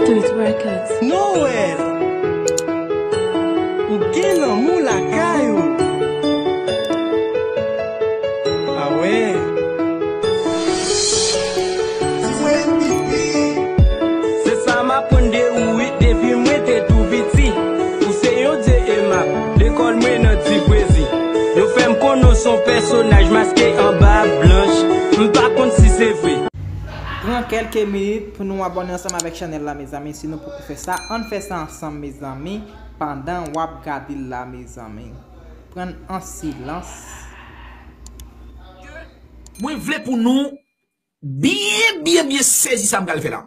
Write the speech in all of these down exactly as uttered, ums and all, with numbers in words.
Street Records. Noël! Ou gen lanmou lakay ou. Ah ouais. Se sa m aprann de ou wi, depi mwen te tou piti. Ou se yon dye emab, lekòl mwen nan ti pwezi. Yo fè m konnen w se yon pèsonaj maske anba blanch, m pa konn si se vre. Pran kèlke minit pou nou abòne ansanm avèk chanèl la, mezanmi. Si nou poko fè sa, ann fè sa ansanm, mezanmi, pandan w ap gade l la, mezanmi. Pran an silans. Mwen vle pou nou byen, byen, byen sezi sa m pral fè la.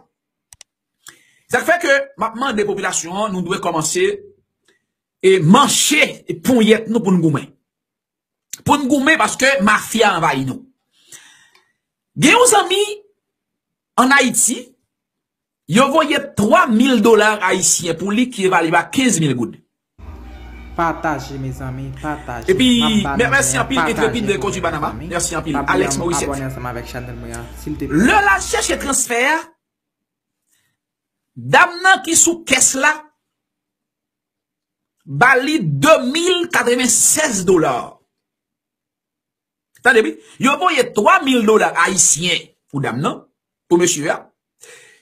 Sa k fè ke m ap mande popilasyon an, nou dwe kòmanse e manche e ponyèt nou pou n goumen. Pou n goumen paske mafya anvayi nou. Gen yon zanmi ann Ayiti, yo voye twa mil dola ayisyen pou li ki evalye a kenz mil goud. Pataje, mezanmi, pataje. Epi, m ap ba nou mèsi anpil, Intrépide Kondwi Panama. Mèsi anpil, Alex Morissette. Lè l al chèche transfè a, dam nan ki sou kès la ba li de mil katrevennsèz dola. Tande byen, yo voye twa mil dola ayisyen pou dam nan, pou mesye a.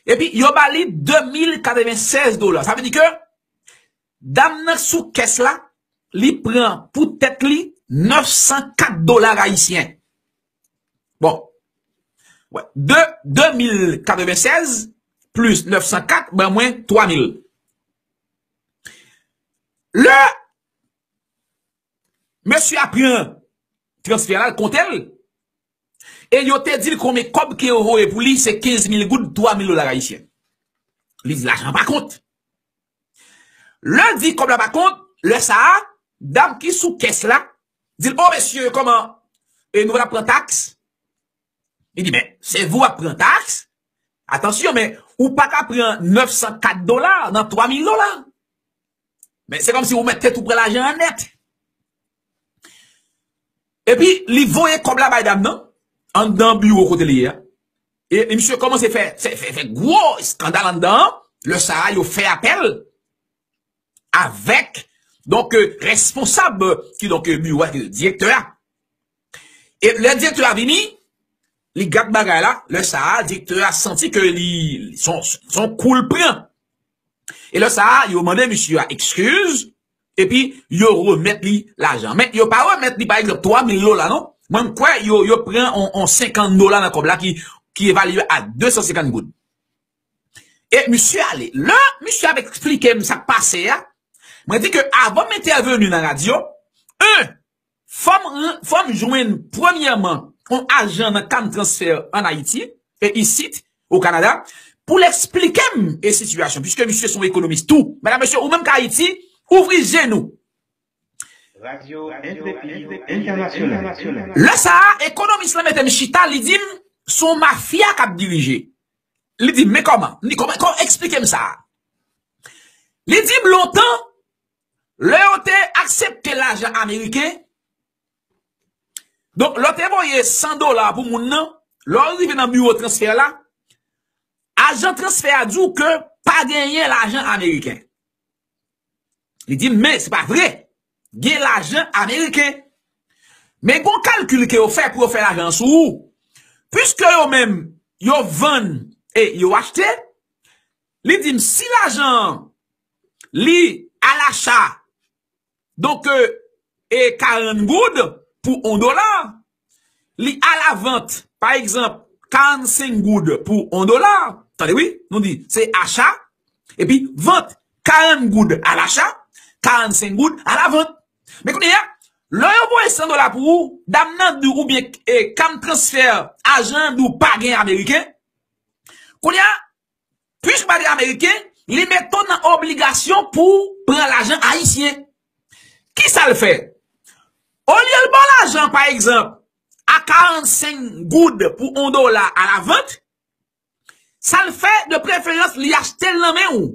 Epi yo ba li de mil katrevennsèz dola. Sa vle di ke dam nan sou kès la, li pran pou tèt li nèf san kat dola ayisyen. Bon. Wè, de, de mil katrevennsèz plis nèf san kat, ban mwen twa mil. Lè mesye a pran transfè a, l konte l, e yo te di l konbyen kòb ke yo voye pou li, se kenz mil goud, twa mil dola ayisyen. Li di lajan pa kont. Lè l di kòb la pa kont, lè sa a, dam ki sou kès la di l, "O mesye, kòman, e nou pral pran taks?" Li di, "Men, se vou ap pran taks? Atansyon, men ou pa ka pran nèf san kat dola nan twa mil dola." Men se kòmsi ou mèt tèt ou pran lajan an nèt. Epi, li voye kòb la bay dam nan, anndan biwo kote li ye a. E, e misye kòmanse fè, fè, fè, fè gwo eskandal anndan an. Lè sa a, yo fè apèl avèk, donk, euh, responsab, ki, donk, euh, biwo a, direktè a. E lè direktè a vini, li gad bagay la, lè sa a, direktè a santi ke li, se yon, se yon kou l pran. E lè sa a, yo mande misye a ekskiz, epi yo remèt li lajan. Men yo pa remèt li, pa egzanp, twa mil dola, non. Mwen, m kwè yo, yo pran on, on senkant dola nan kòb la ki, ki evalye a de san senkant goud. E misye ale. Lè misye ap eksplike m sa k pase a, mwen di ke avan m entèveni nan radyo, en, fò m, fò m jwenn premyèman yon ajan nan Cam Transfer ann Ayiti, e isit, o Kanada, pou l eksplike m e sitiyasyon, piske misye se yon ekonomis tou. Medam, mesye, ou menm k Ayiti, ouvri je nou. Radyo Entrepid Entènasyonal. Lè sa a, ekonomis lan mete m chita, li di m, se yon mafya k ap dirije. Li di m, men kòman? M di, kòman, kòman, eksplike m sa. Li di m, lontan, lè yo te aksepte lajan ameriken, donk, lè w te voye san dola pou moun nan, lè w rive nan biwo transfè la, ajan transfè a di w ke pa genyen lajan ameriken. Li di m, men se pa vre. Gen lajan ameriken. Men gon kalkil ke yo fè pou yo fè lajan sou ou. Piske yo menm, yo vann e yo achte, li di m, si lajan an, li alacha, donk, euh, e karant goud pou yon dola, li alavant, pa egzanp, karannsenk goud pou yon dola. Tande wi, nou di, se acha, epi vant, karant goud alacha, karannsenk goud alavant. Men kounye a, lè yo voye san dola pou ou, dam nan di w oubyen, e, Cam Transfer, ajan an di w pa gen ameriken. Kounye a, piske pa gen ameriken, li mete w nan obligasyon pou w pran lajan ayisyen. Kisa l fè? Olye l ba w lajan, pa egzanp, a karannsenk goud pou yon dola alavant, sa l fè, de preferans, li achte l nan men w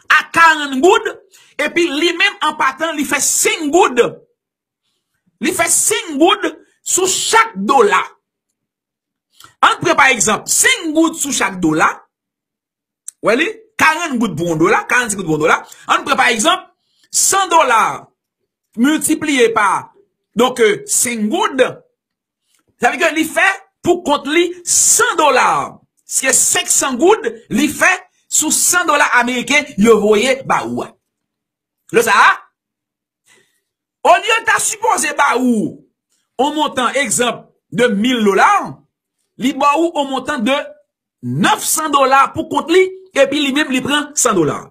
a karant goud, epi li menm, an patan, li fè senk goud. Li fè senk goud sou chak dola. Ann pran, pa egzanp, senk goud sou chak dola. Wè li? karant goud pou yon dola, karannsenk goud pou yon dola. Ann pran pa egzanp, san dola miltipliye pa, donk, euh, senk goud, sa vle di ke li fè pou kont li san dola. Se senk san goud li fè sou san dola ameriken yo voye ba ou a. Lè sa a, olye l ta sipoze ba ou yon montan, egzanp, de mil dola, li ba ou yon montan de nèf san dola pou kont li, epi li menm li pran san dola.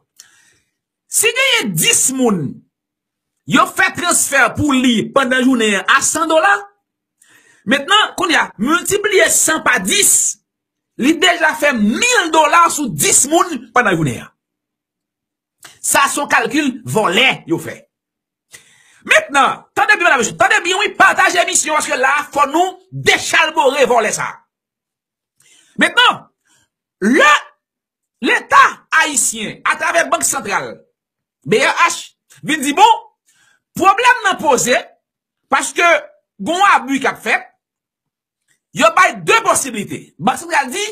Si genyen dis moun, yo fè transfè pou li pandan jounen an a san dola, mentnan, kounye a, miltipliye san pa dis, li deja fè mil dola sou dis moun pandan jounen an. Sa se yon kalkil vòlè yo fè. Mentnan, tande byen, medam, mesye, tande byen, wi, pataje emisyon, paske la, fò nou dechalbore vòlè sa. Mentnan, lè Leta ayisyen, atravè Bank Santral, B R H, vin di, bon, pwoblèm nan poze, paske gon abi k ap fèt, yo bay de posiblite. Bank Santral di,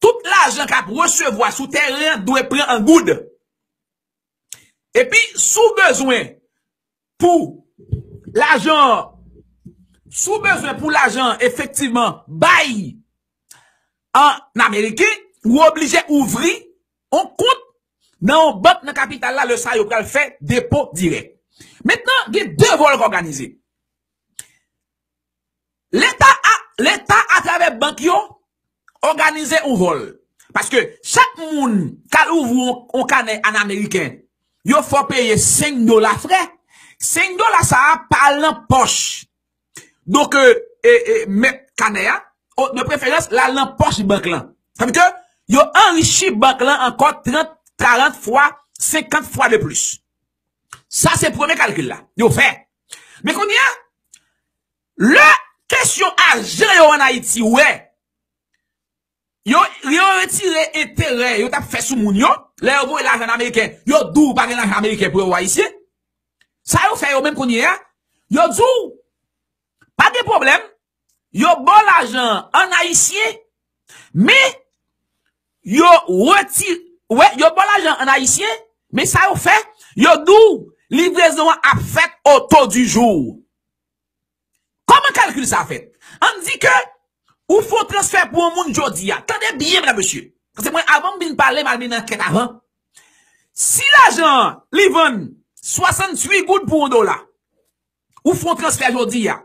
tout lajan k ap resevwa sou teren an dwe pran an goud. Epi, si w bezwen pou lajan, si w bezwen pou lajan efektivman bay an ameriken, ou oblije ouvri yon kont nan yon bank nan kapital la, lè sa yo pral fè depo dirèk. Mentnan, gen de vòl k òganize. Leta a, Leta atravè bank yo òganize yon vòl. Paske chak moun k al ouvri yon, yon kanè an ameriken, yo fè w peye senk dola frè. Senk dola sa a pa al nan pòch. Donk, e, e, e, mèt kanè a, o, de preferans, l al nan pòch bank lan. Sa vle di ke yo anrichi bank lan ankò trant, karant fwa, senkant fwa de plis. Sa se premye kalkil la yo fè. Men kounye a, lè kesyon ajan yo ann Ayiti wè, yo, yo retire enterè yo t ap fè sou moun yo, lè yo voye lajan an ameriken, yo di w pa gen lajan ameriken pou yo voye ayisyen. Sa yo fè yo menm kounye a, yo di w, pa gen pwoblèm, yo ba w lajan an ayisyen, men yo reti-, wè, yo ba w lajan an ayisyen, men sa yo fè, yo di w livrezon an ap fèt au taux du jour. Kòman kalkil sa fèt? Ann di ke ou fè yon transfè pou yon moun jodi a. Tande byen, medam, mesye. Paske mwen, avan m vin pale, m al mennen ankèt avan. Si lajan an, li vann swasanntuit goud pou yon dola, ou fè yon transfè jodi a.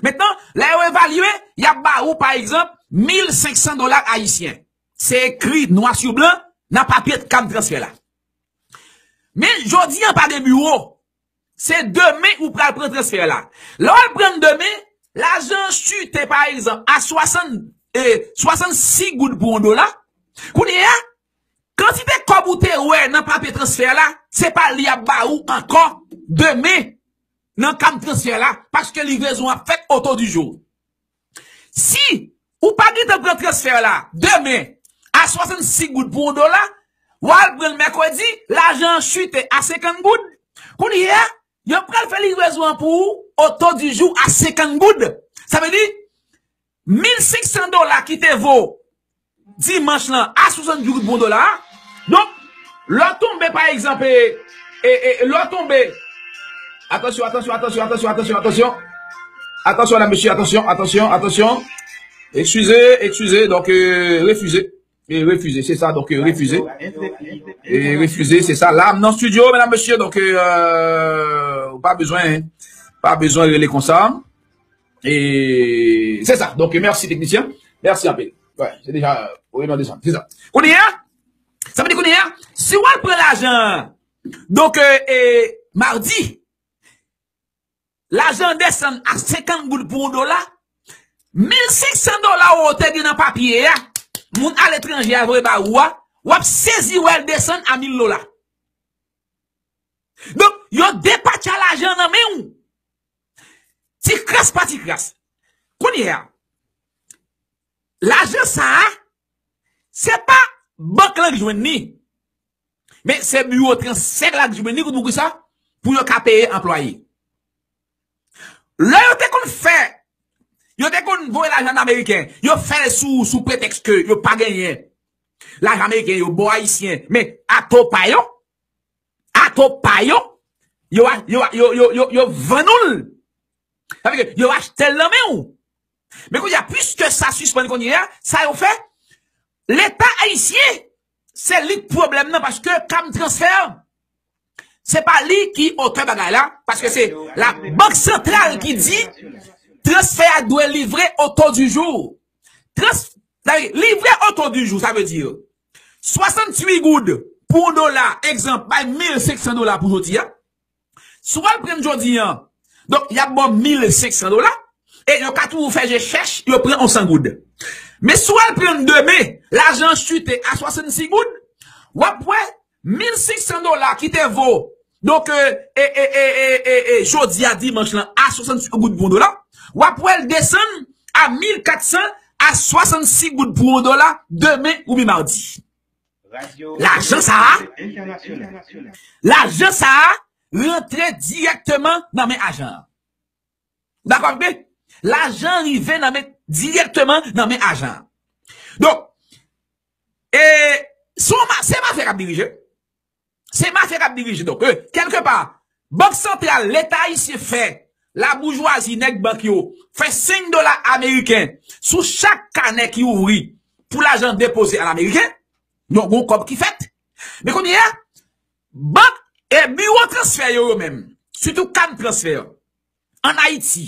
Mentnan, lè yo evalye, y ap ba ou, pa egzanp, mil senk san dola ayisyen. Se ekri nwa sou blan nan papye kam transfè la. Men jodi a pa gen biwo. Se demen ou pral pran transfè la. Lè w al pran demen, lajan an chite, pa egzanp, a swasann, e, swasannsis goud pou yon dola. Kounye a, kantite kòb ou te wè nan papye transfè la, se pa li y ap ba ou ankò demen nan kam transfè la, paske livrezon ap fèt au taux du jour. Si ou pa gentan pran transfè la demen a swasannsis goud pou yon dola, w al pran l mèkredi, lajan an chite a senkant goud. Kounye a, yo pral fè livrezon an pou ou au taux du jour a senkant goud. Sa vle di, mil senk san dola ki te vo dimanch lan a swasanntuit goud pou yon dola. Donk, lè w tonbe, pa egzanp, e, e, e, lè w tonbe, atansyon, atansyon, atansyon, atansyon, atansyon, atansyon. Atansyon, medam, mesye, atansyon, atansyon, atansyon. Eskize, eskize, donk, euh, refize. E refize, se sa, donk, euh, refize. E refize, se sa. La, m nan studio, medam, mesye, donk, euh, ou pa bezwen, pa bezwen rele konsa. E se sa. Donk, mèsi, teknisyen. Mèsi anpil. Wè, se deja, wi, non, desann. Se sa. Kounye a, sa vle di kounye a, si w al pran lajan, donk, e, e, madi, lajan desann a senkant goud pou yon dola, mil senk san dola ou te gen nan papye a, moun aletranje a voye ba ou a, w ap sezi wè l desann a mil dola. Donk, yo depatcha lajan nan men w. Ti kras pa ti kras. Kounye a, lajan sa a, se pa bank lan k jwenn li. Men se biwo transfè la k jwenn li, pou kisa? Pou yo ka peye anplwaye. Lè yo te konn fè, yo te konn voye lajan an ameriken, yo fè l sou, sou pretèks ke yo pa genyen. Lajan ameriken yo ba w ayisyen, men ato pa yo, ato pa yo, yo, a- yo, yo, yo, yo, yo vann ou l. Sa vle di ke yo achte l nan men w. Men kounye a, piske sa sispann kounye a, sa yo fè, Leta ayisyen, se li k pwoblèm nan, paske kam transfè, se pa li ki otè bagay la, paske se la bank santral ki di transfè a dwe livre au taux du jour. Trans, sa vle di, livre au taux du jour, sa vle di, swasanntuit goud pou yon dola, egzanp, bay mil senk san dola pou jodi a. Si w al pran jodi an, donk, y ap ba w mil senk san dola, e yo ka toujou fè je chèch, yo pran yon san goud. Men si w al pran demen, lajan an chite a swasannsis goud, w ap wè mil senk san dola ki te vo, donk, e, e, e, e, e, e, jodi a dimanch lan a swasannsis goud pou yon dola, w ap wè l desann a mil kat san a swasannsis goud pou yon dola demen oubyen madi. Lajan sa a, lajan sa a rantre dirèkteman nan men ajan an. Dakò avèk mwen? Lajan rive nan men, dirèkteman nan men ajan an. Donk, e, se yon ma- se mafya k ap dirije. Se mafya k ap dirije. Donk, e, kèlkepa, Bank Santral, Leta ayisyen fè, laboujwazi, nèg bank yo, fè senk dola ameriken sou chak kanè ki ouvri pou lajan depoze an ameriken. Donk, gon kòb ki fèt. Men kounye a, bank e biwo transfè yo, yo menm, sitou kam transfè an Ayiti,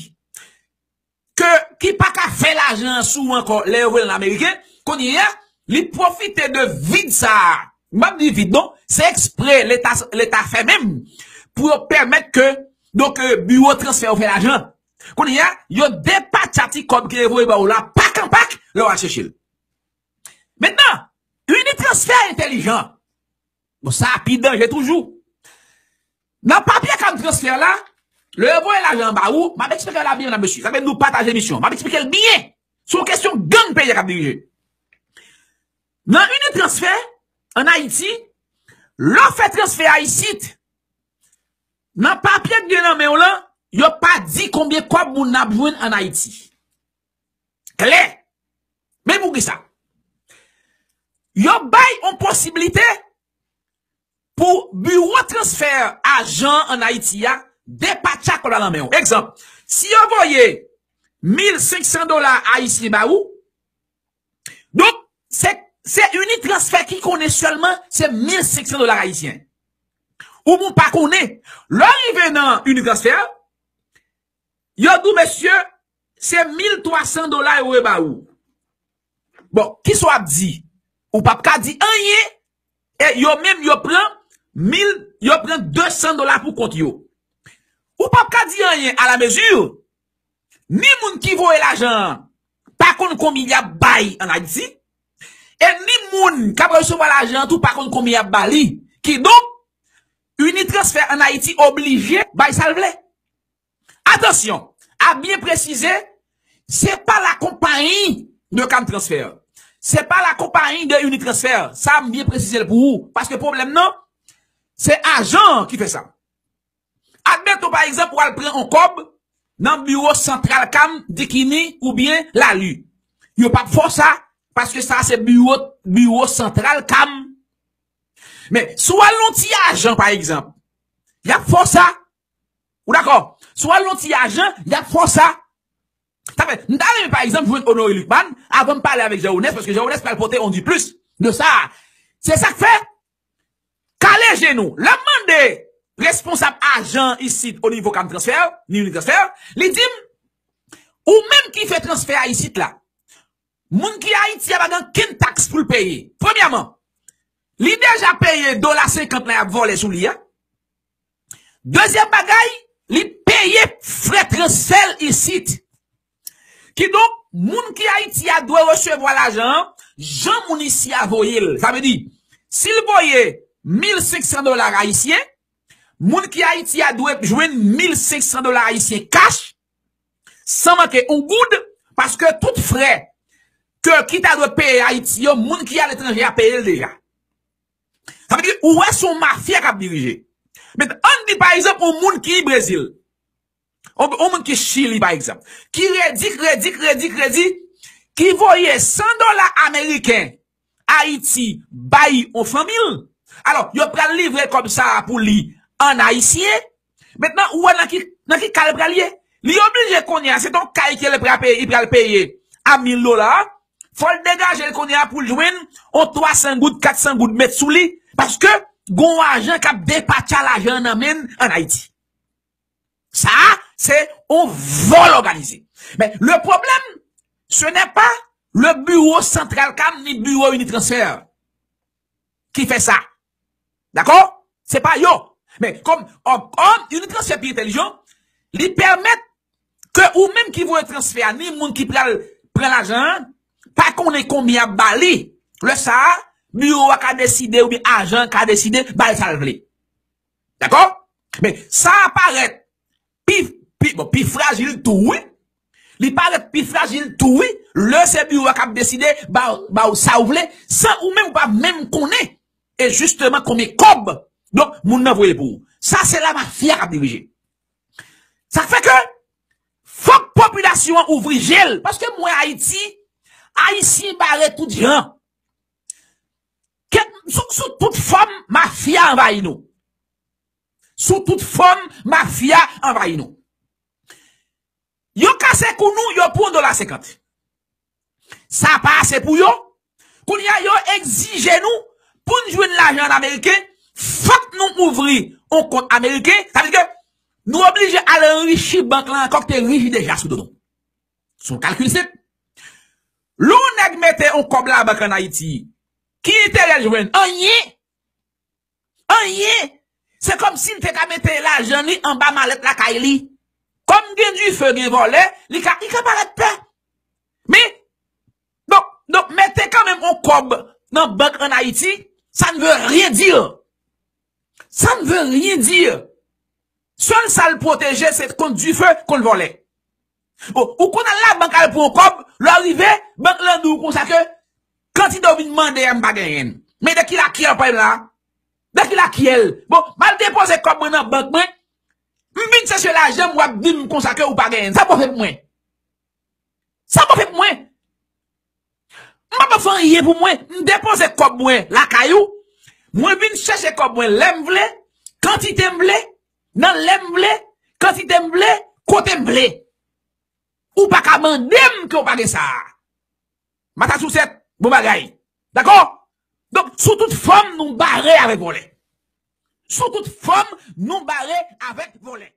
ke, ki pa ka fè lajan an sou ou ankò lè yo voye l nan ameriken, kounye a, li pwofite de vid sa a. M p ap di vid non, se ekspre Leta, Leta fè menm pou yo pèmèt ke, donk, e, biwo transfè yo fè lajan. Kounye a, yo depatcha ti kòb ke yo voye ba ou la, pak an pak, lè w al chèche l. Mentnan, Unitransfer entèlijan. Bon, sa pi danje toujou. Nan papye kam transfè la, lè yo voye lajan an ba ou, m ap eksplike la byen, medam, mesye. Sa vle di nou pataje emisyon. M ap eksplike l byen. Se yon kesyon gang peyi a k ap dirije. Nan Unitransfer, ann Ayiti, lè w fè transfè a isit, nan papye k gen nan men w lan, yo pa di konbyen kòb moun nan ap jwenn ann Ayiti. Klè. Men poukisa? Yo bay yon posiblite pou biwo transfè ajan an Ayiti a depatcha kòb la nan men w. Egzanp, si yo voye mil senk san dola ayisyen ba ou, donk, se, se Unitransfer ki konnen sèlman se mil senk san dola ayisyen. Ou moun pa konnen. Lè w rive nan Unitransfer, yo di w, mesye, se mil twa san dola yo voye ba ou. Bon, kisa w ap di? Ou p ap ka di anyen, e yo menm yo pran mil, yo pran de san dola pou kont yo. Ou p ap ka di anyen à la mesure, ni moun ki voye lajan an pa konn konbyen y ap bay ann Ayiti, e ni moun k ap resevwa lajan an tou pa konn konbyen y ap ba li. Kidonk, Unitransfer ann Ayiti oblije bay sa l vle. Atansyon, a byen presize, se pa la compagnie de Cam Transfert. Se pa la compagnie de Unitransfer. Sa, m byen presize l pou ou. Paske pwoblèm nan, se ajan an ki fè sa. Admeton, pa egzanp, ou al pran yon kòb nan biwo santral Cam, Dikini oubyen Lali. Yo p ap fè w sa, paske sa se biwo, biwo santral Cam. Men, si w al nan yon ti ajan, pa egzanp, y ap fè w sa. Ou dakò? Si w al nan yon ti ajan, y ap fè w sa. Sa fè, m ta renmen, pa egzanp, jwenn Honoré Lucmane avan m pale avèk Jean Onès, paske Jean Onès pral pote on di plis de sa. Se sa k fè, kale je nou. Lè m mande responsab ajan isit o nivo Cam Transfert, ni Unitransfer, li di m, ou menm ki fè transfè a isit la, moun ki Ayiti a pa gen okenn taks pou l peye. Premyèman, li deja peye dola senkant la y ap vòlè sou li a. Dezyèm bagay, li peye frè transfè l isit. Kidonk, moun ki Ayiti a dwe resevwa lajan an, jan moun isi a voye l. Sa vle di, si l voye mil senk san dola ayisyen, moun ki Ayiti a dwe jwenn mil senk san dola ayisyen kach, san manke yon goud, paske tout frè ke ki ta dwe peye Ayiti yo, moun ki aletranje a peye l deja. Sa vle di, ou wè se yon mafya k ap dirije. Men, ann di, pa egzanp, yon moun ki Brezil, yon, yon moun ki Chili, pa egzanp, ki redi, k redi, k redi, k redi, ki voye san dola ameriken Ayiti bay yon fanmi l. Alò, yo pral livre kòb sa a pou li an ayisyen. Mentnan, ou wè nan ki, nan ki ka l pral ye? Li oblije kounye a, se t on kay ke l pral peye, li pral peye a mil dola. Fò l degaje l kounye a pou l jwenn on twa san goud, kat san goud met sou li. Paske gon ajan k ap depatcha lajan an nan men l an Ayiti. Sa a, se on vòl òganize. Men, le problème, ce n'est pas le bureau central CAM ni bureau Unitransfer ki fè sa. Dakò? Se pa yo. Men, kòm, kòm, kòm Unitransfer pi entèlijan, li pèmèt ke ou menm ki voye transfè a, ni moun ki pral pran lajan an, pa konnen konbyen y ap ba li. Lè sa a, biwo a ka deside oubyen ajan an ka deside ba l sa l vle. Dakò? Men, sa a parèt pi, pi, bon, pi frajil tou, wi. Li parèt pi frajil tou, wi. Lè se biwo a k ap deside, ba, ba w sa w vle, san ou menm ou pa menm konnen. E jisteman konbyen kòb, donk, moun nan voye pou ou. Sa se la mafya k ap dirije. Sa k fè ke fòk popilasyon an ouvri je l. Paske m wè Ayiti, Ayisyen bare tout jan. Kèk, sou, sou tout fòm, mafya anvayi nou. Sou tout fòm, mafya anvayi nou. Yo kase kou nou, yo pran dola senkant. Sa pa ase pou yo. Kounye a, yo egzije nou pou n jwenn lajan an ameriken, fòk nou ouvri yon kont ameriken. Sa vle di ke nou oblije al anrichi bank la ankò ki te richi deja sou do nou. Se yon kalkil senp. Lè yon nèg mete yon kòb labank an Ayiti, ki enterè l jwenn? Anyen. Anyen! Se kòmsi l te ka mete lajan li anba malèt lakay li. Kòm gen dife, gen vòlè, li ka, li ka parèt pè. Men, donk, donk, mete kanmenm yon kòb nan bank an Ayiti, ça ne veut rien dire. Ça ne veut rien dire. Sèl sa l pwoteje, se kont dife, kont vòlè. Bon, ou konn al labank al pran yon kòb, lè w rive, bank lan di w konsa ke kantite w vin mande a, m pa genyen l. Men de ki lakyèl w pale la? De ki lakyèl? Bon, m al depoze kòb mwen nan bank mwen, m vin chèche lajan m, w ap di m konsa ke ou pa genyen l. Sa bon fè pou mwen? Sa bon fè pou mwen? M pa p ap fè anyen pou mwen. M depoze kòb mwen lakay ou. Mwen vin chèche kòb mwen lè m vle, kantite m vle, nan lè m vle, kantite m vle, kote m vle. Ou pa ka mande m ke w pa gen sa a. Masachusetts, bon bagay. Dakò? Donk, sou tout fòm, nou bare avèk vòlè. Sou tout fòm, nou bare avèk vòlè.